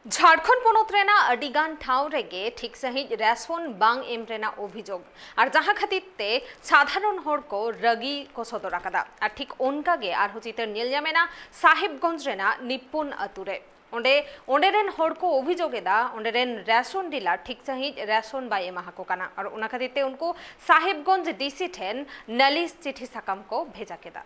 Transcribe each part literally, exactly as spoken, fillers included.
ᱡᱷᱟᱲᱠᱷᱚᱸᱰ ᱯᱚᱱᱚᱛ ᱨᱮᱱᱟᱜ ᱟᱹᱰᱤ ᱜᱟᱱ ᱴᱷᱟᱶ ᱨᱮᱜᱮ ᱴᱷᱤᱠ ᱥᱟᱺᱦᱤᱡ ᱨᱮᱥᱚᱱ ᱵᱟᱝ ᱮᱢ ᱨᱮᱱᱟᱜ ᱚᱵᱷᱤᱡᱳᱜᱽ, ᱟᱨ ᱡᱟᱦᱟᱸ ᱠᱷᱟᱹᱛᱤᱨ ᱛᱮ ᱥᱟᱫᱷᱟᱨᱚᱱ ᱦᱚᱲ ᱠᱚ ᱨᱟᱹᱜᱤ ᱠᱚ ᱥᱚᱫᱚᱨ ᱟᱠᱟᱫᱟ᱾ ᱟᱨ ᱴᱷᱤᱠ ᱚᱱᱠᱟ ᱜᱮ ᱟᱨᱦᱚᱸ ᱪᱤᱛᱟᱹᱨ ᱧᱮᱞ ᱧᱟᱢᱮᱱᱟ ᱥᱟᱦᱮᱵᱽᱜᱚᱸᱡᱽ ᱨᱮᱱᱟᱜ ᱱᱤᱯᱯᱚᱱ ᱟᱹᱛᱩ ᱨᱮ᱾ ᱚᱸᱰᱮ, ᱚᱸᱰᱮ ᱨᱮᱱ ᱦᱚᱲ ᱠᱚ ᱚᱵᱷᱤᱡᱳᱜᱽ ᱮᱫᱟ, ᱚᱸᱰᱮ ᱨᱮᱱ ᱨᱮᱥᱚᱱ ᱰᱤᱞᱟᱨ ᱴᱷᱤᱠ ᱥᱟᱺᱦᱤᱡ ᱨᱮᱥᱚᱱ ᱵᱟᱭ ᱮᱢᱟ ᱟᱠᱚ ᱠᱟᱱᱟ, ᱟᱨ ᱚᱱᱟ ᱠᱷᱟᱹᱛᱤᱨ ᱛᱮ ᱩᱱᱠᱩ ᱥᱟᱦᱮᱵᱽᱜᱚᱸᱡᱽ ᱰᱤᱥᱤ ᱴᱷᱮᱱ ᱱᱟᱹᱞᱤᱥ ᱪᱤᱴᱷᱤ ᱥᱟᱠᱟᱢ ᱠᱚ ᱵᱷᱮᱡᱟ ᱠᱮᱫᱟ᱾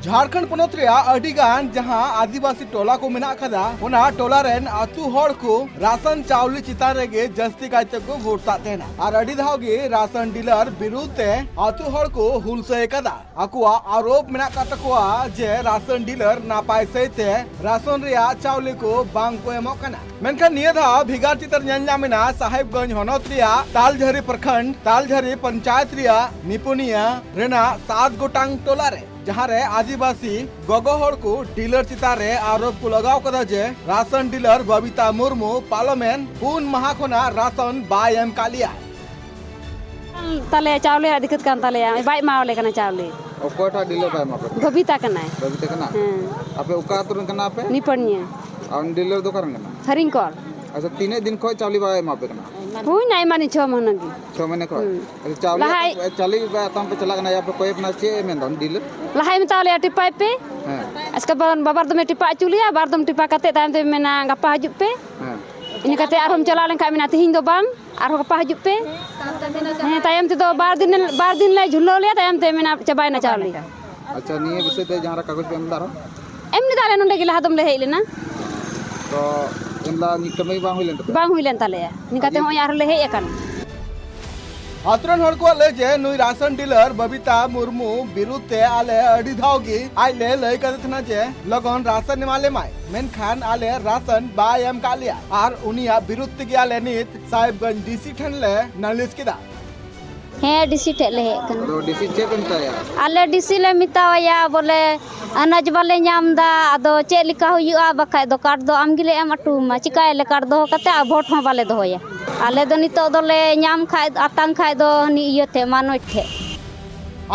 ᱡᱷᱟᱲᱠᱷᱚᱸᱰ ᱯᱚᱱᱚᱛ ᱨᱮᱭᱟᱜ ᱟᱹᱰᱤ ᱜᱟᱱ ᱡᱟᱦᱟᱸ ᱟᱹᱫᱤᱵᱟᱹᱥᱤ ᱴᱚᱞᱟ ᱠᱚ ᱢᱮᱱᱟᱜ ᱟᱠᱟᱫᱟ, ᱚᱱᱟ ᱴᱚᱞᱟ ᱨᱮᱱ ᱟᱹᱛᱩ ᱦᱚᱲ ᱠᱚ ᱨᱟᱥᱚᱱ ᱪᱟᱣᱞᱮ ᱪᱮᱛᱟᱱ ᱨᱮᱜᱮ ᱡᱟᱹᱥᱛᱤ ᱠᱟᱭᱛᱮ ᱠᱚ ᱵᱷᱚᱨᱥᱟᱜ ᱛᱟᱦᱮᱱᱟ᱾ ᱟᱨ ᱟᱹᱰᱤ ᱫᱷᱟᱣ ᱜᱮ ᱨᱟᱥᱚᱱ ᱰᱤᱞᱟᱨ ᱵᱤᱨᱩᱫᱷ ᱛᱮ ᱟᱹᱛᱩ ᱦᱚᱲ ᱠᱚ ᱦᱩᱞᱥᱟᱹᱭ ᱟᱠᱟᱫᱟ᱾ ᱟᱠᱚᱣᱟᱜ ᱟᱨᱳᱯ ᱢᱮᱱᱟᱜ ᱟᱠᱟᱫ ᱛᱟᱠᱚᱣᱟ ᱡᱮ ᱨᱟᱥᱚᱱ ᱰᱤᱞᱟᱨ ᱱᱟᱯᱟᱭ ᱥᱟᱹᱦᱤᱛᱮ ᱨᱟᱥᱚᱱ ᱨᱮᱭᱟᱜ ᱪᱟᱣᱞᱮ ᱠᱚ ᱵᱟᱝ ᱠᱚ ᱮᱢᱚᱜ ᱠᱟᱱᱟ᱾ ᱢᱮᱱᱠᱷᱟᱱ ᱱᱤᱭᱟᱹ ᱫᱷᱟᱣ ᱵᱷᱮᱜᱟᱨ ᱪᱤᱛᱟᱹᱨ ᱧᱮᱞ ᱧᱟᱢ ᱮᱱᱟ ᱥᱟᱦᱮᱵᱽᱜᱚᱸᱡᱽ ᱦᱚᱱᱚᱛ ᱨᱮᱭᱟᱜ ᱛᱟᱞᱡᱷᱟᱹᱨᱤ ᱯᱨᱚᱠᱷᱚᱸᱰ, ᱛᱟᱞᱡᱷᱟᱹᱨᱤ ᱯᱚᱧᱪᱟᱭᱮᱛ ᱨᱮᱭᱟᱜ ᱱᱤᱯᱩᱱᱤᱭᱟ ᱨᱮᱱᱟᱜ ᱥᱟᱛ ᱜᱚᱴᱟᱝ ᱴᱚᱞᱟ ᱨᱮ, ᱡᱟᱦᱟᱸ ᱨᱮ ᱟᱹᱫᱤᱵᱟᱹᱥᱤ ᱜᱚᱜᱚ ᱦᱚᱲ ᱠᱚ ᱰᱤᱞᱟᱨ ᱪᱮᱛᱟᱱ ᱨᱮ ᱟᱨᱳᱯ ᱠᱚ ᱞᱟᱜᱟᱣ ᱠᱟᱫᱟ ᱡᱮ ᱨᱟᱥᱚᱱ ᱰᱤᱞᱟᱨ ᱵᱚᱵᱤᱛᱟ ᱢᱩᱨᱢᱩ ᱯᱟᱨᱚᱢᱮᱱ ᱯᱩᱱ ᱢᱟᱦᱟ ᱠᱷᱚᱱᱟᱜ ᱨᱟᱥᱚᱱ ᱵᱟᱭ ᱮᱢ ᱠᱟᱜ ᱞᱮᱭᱟ᱾ ᱛᱟᱞᱮ ᱪᱟᱣᱞᱮ ᱨᱮᱭᱟᱜ ᱫᱤᱠᱠᱟᱛ ᱠᱟᱱ ᱛᱟᱞᱮᱭᱟ, ᱵᱟᱭ ᱮᱢᱟᱣᱟᱞᱮ ᱠᱟᱱᱟ ᱪᱟᱣᱞᱮ᱾ ᱚᱠᱚᱭᱴᱟᱜ ᱰᱤᱞᱟᱨ ᱵᱟᱭ ᱮᱢᱟ ᱯᱮ ᱠᱟᱱᱟ? ᱵᱚᱵᱤᱛᱟ ᱠᱟᱱᱟᱭ᱾ ᱵᱚᱵᱤᱛᱟ ᱠᱟᱱᱟ? ᱦᱮᱸ᱾ ᱟᱯᱮ ᱚᱠᱟ ᱟᱹᱛᱩ ᱨᱮᱱ ᱠᱟᱱᱟ ᱯᱮ? ᱱᱤᱯᱟᱹᱱᱤᱭᱟᱹ᱾ ᱟᱨ ᱩᱱᱤ ᱰᱤᱞᱟᱨ ᱫᱚ ᱚᱠᱟ ᱨᱮᱱ ᱠᱟᱱᱟ? ᱦᱟᱹᱨᱤᱝᱠᱚᱲ᱾ ᱟᱪᱪᱷᱟ, ᱛᱤᱱᱟᱹᱜ ᱫᱤᱱ ᱠᱷᱚᱱ ᱪᱟᱣᱞᱮ ᱵᱟᱭ ᱮᱢᱟ ᱯᱮ ᱠᱟᱱᱟ? ᱦᱩᱭᱱᱟ ᱟᱭᱢᱟ ᱫᱤᱱ, ᱪᱷᱚ ᱢᱟᱹᱦᱱᱟᱹ ᱜᱮ᱾ ᱪᱷᱚ ᱢᱟᱹᱦᱱᱟᱹ ᱠᱷᱚᱱ? ᱦᱩᱸ᱾ ᱟᱪᱪᱷᱟ, ᱪᱟᱣᱞᱮ ᱞᱟᱦᱟᱭ ᱟᱯᱮ, ᱪᱟᱣᱞᱮ ᱵᱟᱭ ᱮᱢᱟ ᱯᱮ ᱪᱟᱞᱟᱜ ᱠᱟᱱᱟ, ᱟᱯᱮ ᱠᱚᱭᱮ ᱠᱟᱱᱟ, ᱪᱮᱫ ᱮ ᱢᱮᱱᱫᱟ ᱩᱱᱤ ᱰᱤᱞᱟᱨ? ᱞᱟᱦᱟᱭ ᱢᱮᱛᱟᱣ ᱞᱮᱭᱟ ᱴᱤᱯᱟᱭ ᱯᱮ᱾ ᱦᱮᱸ᱾ ᱟᱪᱠᱟ ᱵᱟ-, ᱵᱟᱵᱟᱨ ᱫᱚᱢᱮ ᱴᱤᱯᱟ ᱦᱚᱪᱚ ᱞᱮᱭᱟ, ᱵᱟᱨ ᱫᱚᱢ ᱴᱤᱯᱟ ᱠᱟᱛᱮ ᱛᱟᱭᱚᱢ ᱛᱮ ᱢᱮᱱᱟ ᱜᱟᱯᱟ ᱦᱤᱡᱩᱜ ᱯᱮ᱾ ᱦᱮᱸ᱾ ᱤᱱᱟᱹ ᱠᱟᱛᱮ ᱟᱨᱦᱚᱸᱢ ᱪᱟᱞᱟᱣ ᱞᱮᱱᱠᱷᱟᱱ ᱢᱮᱱᱟ ᱛᱤᱦᱤᱧ ᱫᱚ ᱵᱟᱝ, ᱟᱨᱦᱚᱸ ᱜᱟᱯᱟ ᱦᱤᱡᱩᱜ ᱯᱮ᱾ ᱦᱮᱸ, ᱛᱟᱭᱚᱢ ᱛᱮᱫᱚ ᱵᱟᱨ ᱫᱤᱱ, ᱵᱟᱨ ᱫᱤᱱ ᱞᱮ ᱡᱷᱩᱞᱟᱹᱣ ᱞᱮᱭᱟ, ᱛᱟᱭᱚᱢ ᱛᱮ ᱢᱮᱱᱟ ᱪᱟᱵᱟᱭᱮᱱᱟ ᱪᱟᱣᱞᱮ᱾ ᱟᱪᱪᱷᱟ, ᱱᱤᱭᱟᱹ ᱵᱤᱥᱚᱭ ᱛᱮ ᱡᱟᱦᱟᱸ ᱨᱮ ᱠᱟᱜᱚᱡᱽ ᱯᱮ ᱮᱢ ᱞᱮᱫᱟ ᱟᱨᱦᱚᱸ? ᱮᱢ ᱞᱮᱫᱟ ᱞᱮ, ᱱᱚᱸᱰᱮ ᱜᱮ ᱞᱟᱦᱟ ᱫᱚᱢ ᱞᱮ ᱦᱮᱡ ᱞᱮᱱᱟ᱾ ᱛᱚ, ᱮᱢ ᱞᱮᱫᱟ, ᱱᱤᱭᱟᱹ ᱠᱟᱹᱢᱤ ᱵᱟᱝ ᱦᱩᱭ ᱞᱮᱱ ᱛᱟᱯᱮᱭᱟ? ᱵᱟᱝ ᱦᱩᱭ ᱞᱮᱱ ᱛᱟᱞᱮᱭᱟ, ᱱᱤᱝᱠᱟᱛᱮ ᱟᱹᱰᱤ ᱦᱚᱸᱜᱼᱚᱭ ᱟᱨᱦᱚᱸ ᱞᱮ ᱦᱮᱡ ᱟᱠᱟᱱᱟ᱾ ᱟᱛᱳ ᱨᱮᱱ ᱦᱚᱲ ᱠᱚᱣᱟᱜ ᱞᱟᱹᱭ ᱡᱮ ᱱᱩᱭ ᱨᱟᱥᱚᱱ ᱰᱤᱞᱟᱨ ᱵᱚᱵᱤᱛᱟ ᱢᱩᱨᱢᱩ ᱵᱤᱨᱩᱫᱷ ᱛᱮ ᱟᱞᱮ ᱟᱹᱰᱤ ᱫᱷᱟᱣ ᱜᱮ ᱟᱡ ᱞᱮ ᱞᱟᱹᱭ ᱠᱟᱫᱮ ᱛᱟᱦᱮᱱᱟ ᱡᱮ ᱞᱚᱜᱚᱱ ᱨᱟᱥᱚᱱ ᱮᱢᱟ ᱞᱮ ᱢᱟᱭ, ᱢᱮᱱᱠᱷᱟᱱ ᱟᱞᱮ ᱨᱟᱥᱚᱱ ᱵᱟᱭ ᱮᱢ ᱠᱟᱜ ᱞᱮᱭᱟ ᱟᱨ ᱩᱱᱤᱭᱟᱜ ᱵᱤᱨᱩᱫᱷ ᱛᱮᱜᱮ ᱟᱞᱮ ᱱᱤᱛ ᱥᱟᱦᱮᱵᱽᱜᱚᱸᱡᱽ ᱰᱤᱥᱤ ᱴᱷᱮᱱ ᱞᱮ ᱱᱟᱹᱞᱤᱥ ᱠᱮᱫᱟ᱾ ᱦᱮᱸ, ᱰᱤᱥᱤ ᱴᱷᱮᱡ ᱞᱮ ᱦᱮᱡ ᱟᱠᱟᱱᱟ᱾ ᱟᱫᱚ ᱰᱤᱥᱤ ᱪᱮᱫ ᱯᱮ ᱢᱮᱛᱟᱭᱟ? ᱟᱞᱮ ᱰᱤᱥᱤ ᱞᱮ ᱢᱮᱛᱟᱣᱟᱭᱟ ᱵᱚᱞᱮ ᱟᱱᱟᱡᱽ ᱵᱟᱞᱮ ᱧᱟᱢ ᱮᱫᱟ, ᱟᱫᱚ ᱪᱮᱫ ᱞᱮᱠᱟ ᱦᱩᱭᱩᱜᱼᱟ? ᱵᱟᱠᱷᱟᱡ ᱫᱚ ᱠᱟᱨᱰ ᱫᱚ ᱟᱢ ᱜᱮᱞᱮ ᱮᱢ ᱦᱚᱴᱚ ᱟᱢᱟ, ᱪᱤᱠᱟᱹᱭᱟᱞᱮ ᱠᱟᱨᱰ ᱫᱚᱦᱚ ᱠᱟᱛᱮ ᱟᱨ ᱵᱷᱳᱴ ᱦᱚᱸ ᱵᱟᱞᱮ ᱫᱚᱦᱚᱭᱟ᱾ ᱟᱞᱮ ᱫᱚ ᱱᱤᱛᱚᱜ ᱫᱚᱞᱮ ᱧᱟᱢ ᱠᱷᱟᱡ, ᱟᱛᱟᱝ ᱠᱷᱟᱡ ᱫᱚ ᱦᱟᱹᱱᱤ ᱤᱭᱟᱹ ᱴᱷᱮᱡ, ᱢᱟᱱᱚᱡᱽ ᱴᱷᱮᱡ᱾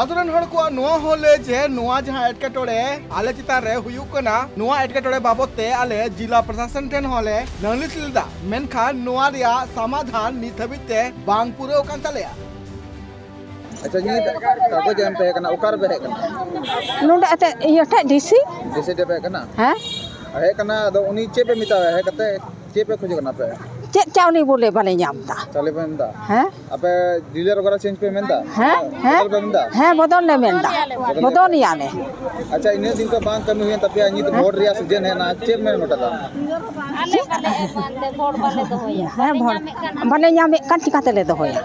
ᱟᱛᱳ ᱨᱮᱱ ᱦᱚᱲ ᱠᱚᱣᱟᱜ ᱱᱚᱣᱟ ᱦᱚᱸ ᱞᱟᱹᱭ ᱡᱮ ᱱᱚᱣᱟ ᱡᱟᱦᱟᱸ ᱮᱴᱠᱮᱴᱚᱬᱮ ᱟᱞᱮ ᱪᱮᱛᱟᱱ ᱨᱮ ᱦᱩᱭᱩᱜ ᱠᱟᱱᱟ, ᱱᱚᱣᱟ ᱮᱴᱠᱮᱴᱚᱬᱮ ᱵᱟᱵᱚᱛ ᱛᱮ ᱟᱞᱮ ᱡᱤᱞᱟ ᱯᱨᱚᱥᱟᱥᱚᱱ ᱴᱷᱮᱱ ᱦᱚᱸᱞᱮ ᱱᱟᱹᱞᱤᱥ ᱞᱮᱫᱟ, ᱢᱮᱱᱠᱷᱟᱱ ᱱᱚᱣᱟ ᱨᱮᱭᱟᱜ ᱥᱚᱢᱟᱫᱷᱟᱱ ᱱᱤᱛ ᱦᱟᱹᱵᱤᱡ ᱛᱮ ᱵᱟᱝ ᱯᱩᱨᱟᱹᱣ ᱟᱠᱟᱱ ᱛᱟᱞᱮᱭᱟ᱾ ᱟᱪᱪᱷᱟ, ᱱᱤᱛ ᱠᱟᱜᱚᱡᱽ ᱮᱢ ᱯᱮ ᱦᱮᱡ ᱠᱟᱱᱟ, ᱚᱠᱟ ᱨᱮᱯᱮ ᱦᱮᱡ ᱠᱟᱱᱟ? ᱱᱚᱰᱮ ᱟᱛᱮ ᱤᱭᱟᱹ ᱴᱷᱮᱡ, ᱰᱤ ᱥᱤ᱾ ᱰᱤ ᱥᱤ ᱴᱷᱮᱡ ᱯᱮ ᱦᱮᱡ ᱠᱟᱱᱟ? ᱦᱮᱸ᱾ ᱦᱮᱡ ᱠᱟᱱᱟ, ᱟᱫᱚ ᱩᱱᱤ ᱪᱮᱫ ᱯᱮ ᱢᱮᱛᱟᱣᱟᱭᱟ? ᱦᱮᱡ ᱠᱟᱛᱮ ᱪᱮᱫ ᱯᱮ ᱠᱷᱚᱡᱚᱜ ᱠᱟᱱᱟ ᱯᱮ? ᱪᱮᱫ ᱪᱟᱣᱞᱮ ᱵᱚᱞᱮ ᱵᱟᱞᱮ ᱧᱟᱢ ᱮᱫᱟ᱾ ᱪᱟᱣᱞᱮ ᱯᱮ ᱢᱮᱱᱫᱟ? ᱦᱮᱸ᱾ ᱟᱯᱮ ᱰᱤᱞᱟᱨ ᱚᱠᱟᱨᱮ ᱪᱮᱧᱡᱽ ᱯᱮ ᱢᱮᱱᱫᱟ? ᱦᱮᱸ, ᱦᱮᱸ᱾ ᱵᱚᱫᱚᱞ ᱯᱮ ᱢᱮᱱᱫᱟ? ᱦᱮᱸ, ᱵᱚᱫᱚᱞ ᱞᱮ ᱢᱮᱱᱫᱟ᱾ ᱵᱚᱫᱚᱞ ᱵᱚᱫᱚᱞ ᱮᱭᱟᱞᱮ᱾ ᱟᱪᱪᱷᱟ, ᱤᱱᱟᱹᱜ ᱫᱤᱱ ᱠᱷᱚᱱ ᱵᱟᱝ ᱠᱟᱹᱢᱤ ᱦᱩᱭᱮᱱ ᱛᱟᱯᱮᱭᱟ, ᱱᱤᱛ ᱦᱮᱸ? ᱵᱷᱳᱴ ᱨᱮᱭᱟᱜ ᱥᱤᱡᱮᱱ ᱦᱮᱡ ᱮᱱᱟ, ᱪᱮᱫ ᱢᱮᱱ ᱜᱚᱴᱟ ᱫᱟ? ᱟᱞᱮ ᱵᱟᱞᱮ ᱮᱢᱟ, ᱮᱱᱛᱮ ᱵᱷᱳᱴ ᱵᱟᱞᱮ ᱫᱚᱦᱚᱭᱟ᱾ ᱦᱮᱸ, ᱵᱟᱞᱮ ᱵᱷᱳᱴ ᱧᱟᱢᱮᱫ ᱠᱟᱱ᱾ ᱵᱟᱞᱮ ᱧᱟᱢᱮᱫ ᱠᱟᱱ, ᱪᱤᱠᱟᱛᱮᱞᱮ ᱫᱚᱦᱚᱭᱟ?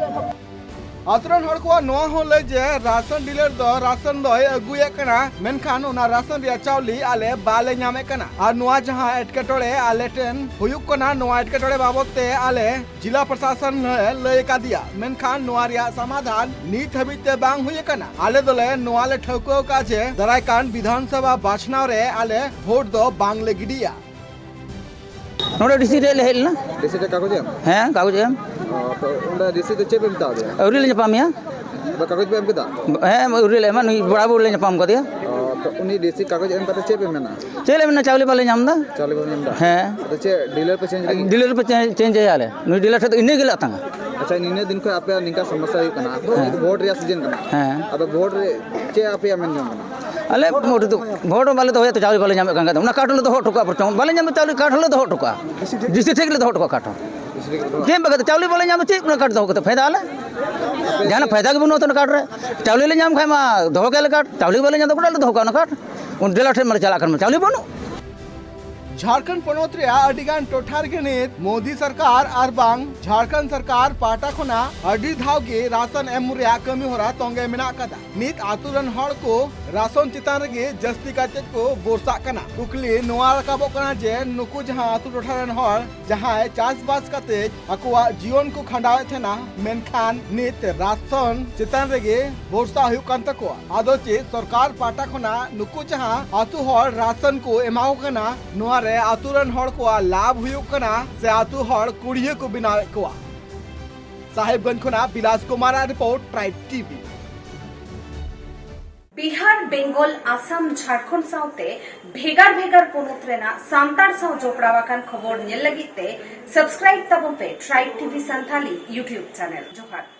ᱟᱛᱳ ᱨᱮᱱ ᱦᱚᱲ ᱠᱚᱣᱟᱜ ᱱᱚᱣᱟ ᱦᱚᱸ ᱞᱟᱹᱭ ᱡᱮ ᱨᱟᱥᱚᱱ ᱰᱤᱞᱟᱨ ᱫᱚ ᱨᱟᱥᱚᱱ ᱫᱚᱭ ᱟᱹᱜᱩᱭᱮᱫ ᱠᱟᱱᱟ, ᱢᱮᱱᱠᱷᱟᱱ ᱚᱱᱟ ᱨᱟᱥᱚᱱ ᱨᱮᱭᱟᱜ ᱪᱟᱣᱞᱮ ᱟᱞᱮ ᱵᱟᱞᱮ ᱧᱟᱢᱮᱫ ᱠᱟᱱᱟ᱾ ᱟᱨ ᱱᱚᱣᱟ ᱡᱟᱦᱟᱸ ᱮᱴᱠᱮᱴᱚᱬᱮ ᱟᱞᱮ ᱴᱷᱮᱱ ᱦᱩᱭᱩᱜ ᱠᱟᱱᱟ, ᱱᱚᱣᱟ ᱮᱴᱠᱮᱴᱚᱬᱮ ᱵᱟᱵᱚᱛ ᱛᱮ ᱟᱞᱮ ᱡᱤᱞᱟ ᱯᱨᱚᱥᱟᱥᱚᱱ ᱞᱮ ᱞᱟᱹᱭ ᱟᱠᱟᱫᱮᱭᱟ, ᱢᱮᱱᱠᱷᱟᱱ ᱱᱚᱣᱟ ᱨᱮᱭᱟᱜ ᱥᱚᱢᱟᱫᱷᱟᱱ ᱱᱤᱛ ᱦᱟᱹᱵᱤᱡ ᱛᱮ ᱵᱟᱝ ᱦᱩᱭ ᱟᱠᱟᱱᱟ᱾ ᱟᱞᱮ ᱫᱚᱞᱮ ᱱᱚᱣᱟ ᱞᱮ ᱴᱷᱟᱹᱣᱠᱟᱹ ᱟᱠᱟᱫᱼᱟ ᱡᱮ ᱫᱟᱨᱟᱭ ᱠᱟᱱ ᱵᱤᱫᱷᱟᱱ ᱥᱚᱵᱷᱟ ᱵᱟᱪᱷᱱᱟᱣ ᱨᱮ ᱟᱞᱮ ᱵᱷᱳᱴ ᱫᱚ ᱵᱟᱝ ᱞᱮ ᱜᱤᱰᱤᱭᱟ᱾ ᱱᱚᱰᱮ ᱰᱤ ᱥᱤ ᱴᱷᱮᱡ ᱞᱮ ᱦᱮᱡ ᱞᱮᱱᱟ᱾ ᱰᱤ ᱥᱤ ᱴᱷᱮᱡ ᱠᱟᱜᱚᱡᱽ ᱮᱢ? ᱦᱮᱸ, ᱠᱟᱜᱚᱡᱽ ᱮᱢ᱾ ᱚ, ᱛᱚ ᱚᱸᱰᱮ ᱰᱤ ᱥᱤ ᱫᱚ ᱪᱮᱫ ᱯᱮ ᱢᱮᱛᱟᱣ ᱫᱮᱭᱟ? ᱟᱹᱣᱨᱤ ᱞᱮ ᱧᱟᱯᱟᱢᱮᱭᱟ᱾ ᱟᱫᱚ ᱠᱟᱜᱚᱡᱽ ᱯᱮ ᱮᱢ ᱠᱮᱫᱟ? ᱦᱮᱸ, ᱟᱹᱣᱨᱤ ᱞᱮ ᱮᱢᱟ, ᱱᱩᱭ ᱵᱚᱲᱟᱵᱚᱲ ᱞᱮ ᱧᱟᱯᱟᱢ ᱠᱟᱫᱮᱭᱟ᱾ ᱚ, ᱛᱚ ᱩᱱᱤ ᱰᱤ ᱥᱤ ᱠᱟᱜᱚᱡᱽ ᱮᱢ ᱠᱟᱛᱮ ᱪᱮᱫ ᱯᱮ ᱢᱮᱱᱟ? ᱪᱮᱫ ᱞᱮ ᱢᱮᱱᱟ, ᱪᱟᱣᱞᱮ ᱵᱟᱞᱮ ᱧᱟᱢ ᱮᱫᱟ᱾ ᱪᱟᱣᱞᱮ ᱵᱟᱞᱮ ᱧᱟᱢ ᱮᱫᱟ? ᱦᱮᱸ᱾ ᱟᱫᱚ ᱪᱮᱫ ᱰᱤᱞᱟᱨ ᱯᱮ ᱪᱮᱧᱡᱽ ᱞᱟᱹᱜᱤᱫ? ᱰᱤᱞᱟᱨ ᱯᱮ ᱪᱮᱧᱡᱽ, ᱪᱮᱧᱡᱽ ᱟᱭᱟ ᱞᱮ᱾ ᱱᱩᱭ ᱰᱤᱞᱟᱨ ᱴᱷᱮᱱ ᱫᱚ ᱤᱱᱟᱹ ᱜᱮᱞᱮ ᱟᱛᱟᱝᱟ᱾ ᱟᱪᱪᱷᱟ, ᱱᱤᱱᱟᱹᱜ ᱫᱤᱱ ᱠᱷᱚᱱ ᱟᱯᱮᱭᱟᱜ ᱱᱤᱝᱠᱟ ᱥᱚᱢᱚᱥᱥᱟ ᱦᱩᱭᱩᱜ ᱠᱟᱱᱟ, ᱟᱫᱚ ᱦᱮᱸ᱾ ᱵᱷᱳᱴ ᱨᱮᱭᱟᱜ ᱥᱤᱡᱤᱱ ᱠᱟᱱᱟ᱾ ᱦᱮᱸ᱾ ᱟᱫᱚ ᱵᱷᱳᱴ ᱨᱮ ᱪᱮᱫ ᱟᱯᱮᱭᱟᱜ ᱢᱮᱱ ᱡᱚᱝ ᱠᱟᱱᱟ? ᱟᱞᱮ ᱵᱷᱳᱴ ᱫᱚ, ᱵᱷᱳᱴ ᱦᱚᱸ ᱵᱟᱞᱮ ᱫᱚᱦᱚᱭᱟ, ᱛᱚ ᱪᱟᱣᱞᱮ ᱵᱟᱞᱮ ᱧᱟᱢᱮᱫ ᱠᱟᱱ ᱠᱷᱟᱱ ᱫᱚ ᱚᱱᱟ ᱠᱟᱨᱰ ᱦᱚᱸᱞᱮ ᱫᱚᱦᱚ ᱦᱚᱴᱚ ᱠᱟᱜᱼᱟ, ᱵᱚᱨᱪᱚᱝ ᱵᱟᱞᱮ ᱧᱟᱢᱮᱫ ᱪᱟᱣᱞᱮ ᱠᱟᱨᱰ ᱦᱚᱸᱞᱮ ᱫᱚᱦᱚ ᱦᱚᱴᱚ ᱠᱟᱜᱼᱟ, ᱰᱤ ᱥᱤ ᱴᱷᱮᱡ ᱜᱮᱞᱮ ᱫᱚᱦᱚ ᱦᱚᱴᱚ ᱠᱟᱜᱼᱟ ᱠᱟᱨᱰ ᱦᱚᱸ᱾ ᱪᱮᱫ ᱮᱢ ᱵᱟᱠᱷᱟᱡ ᱫᱚ ᱪᱟᱣᱞᱮ ᱵᱟᱞᱮ ᱧᱟᱢ ᱫᱚ ᱪᱮᱫ ᱚᱱᱟ ᱠᱟᱨᱰ ᱫᱚᱦᱚ ᱠᱟᱛᱮ ᱯᱷᱟᱭᱫᱟ ᱟᱞᱮ? ᱡᱟᱦᱟᱱᱟᱜ ᱯᱷᱟᱭᱫᱟ ᱜᱮ ᱵᱟᱹᱱᱩᱜᱼᱟ ᱛᱚ ᱚᱱᱟ ᱠᱟᱨᱰ ᱨᱮ᱾ ᱪᱟᱣᱞᱮ ᱞᱮ ᱧᱟᱢ ᱠᱷᱟᱡ ᱢᱟ ᱫᱚᱦᱚ ᱠᱮᱭᱟ ᱞᱮ ᱠᱟᱨᱰ, ᱪᱟᱣᱞᱮ ᱜᱮ ᱵᱟᱞᱮ ᱧᱟᱢ ᱫᱚ ᱜᱚᱰᱟ ᱞᱮ ᱫᱚᱦᱚ ᱠᱟᱜᱼᱟ ᱚᱱᱟ ᱠᱟᱨᱰ᱾ ᱩᱱ ᱰᱤᱞᱟᱨ ᱴᱷᱮᱱ ᱢᱟᱞᱮ ᱪᱟᱞᱟᱜ ᱠᱟᱱ ᱢᱟ ᱪᱟᱣᱞᱮ ᱵᱟᱹᱱᱩᱜ᱾ ᱡᱷᱟᱲᱠᱷᱚᱸᱰ ᱯᱚᱱᱚᱛ ᱨᱮᱭᱟᱜ ᱟᱹᱰᱤ ᱜᱟᱱ ᱴᱚᱴᱷᱟ ᱨᱮᱜᱮ ᱱᱤᱛ ᱢᱳᱫᱤ ᱥᱚᱨᱠᱟᱨ ᱟᱨ ᱵᱟᱝ ᱡᱷᱟᱲᱠᱷᱚᱸᱰ ᱥᱚᱨᱠᱟᱨ ᱯᱟᱦᱴᱟ ᱠᱷᱚᱱᱟᱜ ᱟᱹᱰᱤ ᱫᱷᱟᱣ ᱜᱮ ᱨᱟᱥᱚᱱ ᱮᱢ ᱨᱮᱭᱟᱜ ᱠᱟᱹᱢᱤ ᱦᱚᱨᱟ ᱛᱚᱸᱜᱮ ᱢᱮᱱᱟᱜ ᱟᱠᱟᱫᱟ᱾ ᱱᱤᱛ ᱟᱛᱳ ᱨᱮᱱ ᱦᱚᱲ ᱠᱚ ᱨᱟᱥᱚᱱ ᱪᱮᱛᱟᱱ ᱨᱮᱜᱮ ᱡᱟᱹᱥᱛᱤ ᱠᱟᱭᱛᱮ ᱠᱚ ᱵᱷᱚᱨᱥᱟᱜ ᱠᱟᱱᱟ᱾ ᱠᱩᱠᱞᱤ ᱱᱚᱣᱟ ᱨᱟᱠᱟᱵᱚᱜ ᱠᱟᱱᱟ ᱡᱮ ᱱᱩᱠᱩ ᱡᱟᱦᱟᱸ ᱟᱛᱳ ᱴᱚᱴᱷᱟ ᱨᱮᱱ ᱦᱚᱲ ᱡᱟᱦᱟᱸᱭ ᱪᱟᱥᱵᱟᱥ ᱠᱟᱛᱮ ᱟᱠᱚᱣᱟᱜ ᱡᱤᱭᱚᱱ ᱠᱚ ᱠᱷᱟᱸᱰᱟᱣᱮᱫ ᱛᱟᱦᱮᱱᱟ, ᱢᱮᱱᱠᱷᱟᱱ ᱱᱤᱛ ᱨᱟᱥᱚᱱ ᱪᱮᱛᱟᱱ ᱨᱮᱜᱮ ᱵᱷᱚᱨᱥᱟ ᱦᱩᱭᱩᱜ ᱠᱟᱱ ᱛᱟᱠᱚᱣᱟ᱾ ᱟᱫᱚ ᱪᱮᱫ ᱥᱚᱨᱠᱟᱨ ᱯᱟᱦᱴᱟ ᱠᱷᱚᱱᱟᱜ ᱱᱩᱠᱩ ᱡᱟᱦᱟᱸ ᱟᱛᱳ ᱦᱚᱲ ᱨᱟᱥᱚᱱ ᱠᱚ ᱮᱢᱟ ᱠᱚ ᱠᱟᱱᱟ, ᱱᱚᱣᱟ ᱨᱮ ᱟᱛᱳ ᱨᱮᱱ ᱦᱚᱲ ᱠᱚᱣᱟᱜ ᱞᱟᱵᱷ ᱦᱩᱭᱩᱜ ᱠᱟᱱᱟ ᱥᱮ ᱟᱛᱳ ᱦᱚᱲ ᱠᱩᱲᱤᱭᱟᱹ ᱠᱚ ᱵᱮᱱᱟᱣᱮᱫ ᱠᱚᱣᱟ? ᱥᱟᱦᱮᱵᱽᱜᱚᱸᱡᱽ ᱠᱷᱚᱱᱟᱜ ᱵᱤᱞᱟᱥ ᱠᱩᱢᱟᱨᱟᱜ ᱨᱤᱯᱳᱨᱴ, ᱴᱨᱟᱭᱤᱵᱽ ᱴᱤ ᱵᱷᱤ᱾ ᱵᱤᱦᱟᱨ, ᱵᱮᱝᱜᱚᱞ, ᱟᱥᱟᱢ, ᱡᱷᱟᱲᱠᱷᱚᱸᱰ ᱥᱟᱶᱛᱮ ᱵᱷᱮᱜᱟᱨ ᱵᱷᱮᱜᱟᱨ ᱯᱚᱱᱚᱛ ᱨᱮᱱᱟᱜ ᱥᱟᱱᱛᱟᱲ ᱥᱟᱶ ᱡᱚᱯᱲᱟᱣ ᱟᱠᱟᱱ ᱠᱷᱚᱵᱚᱨ ᱧᱮᱞ ᱞᱟᱹᱜᱤᱫ ᱛᱮ subscribe ᱛᱟᱵᱚᱱ ᱯᱮ Tribe T V Santali YouTube channel. ᱡᱚᱦᱟᱨ᱾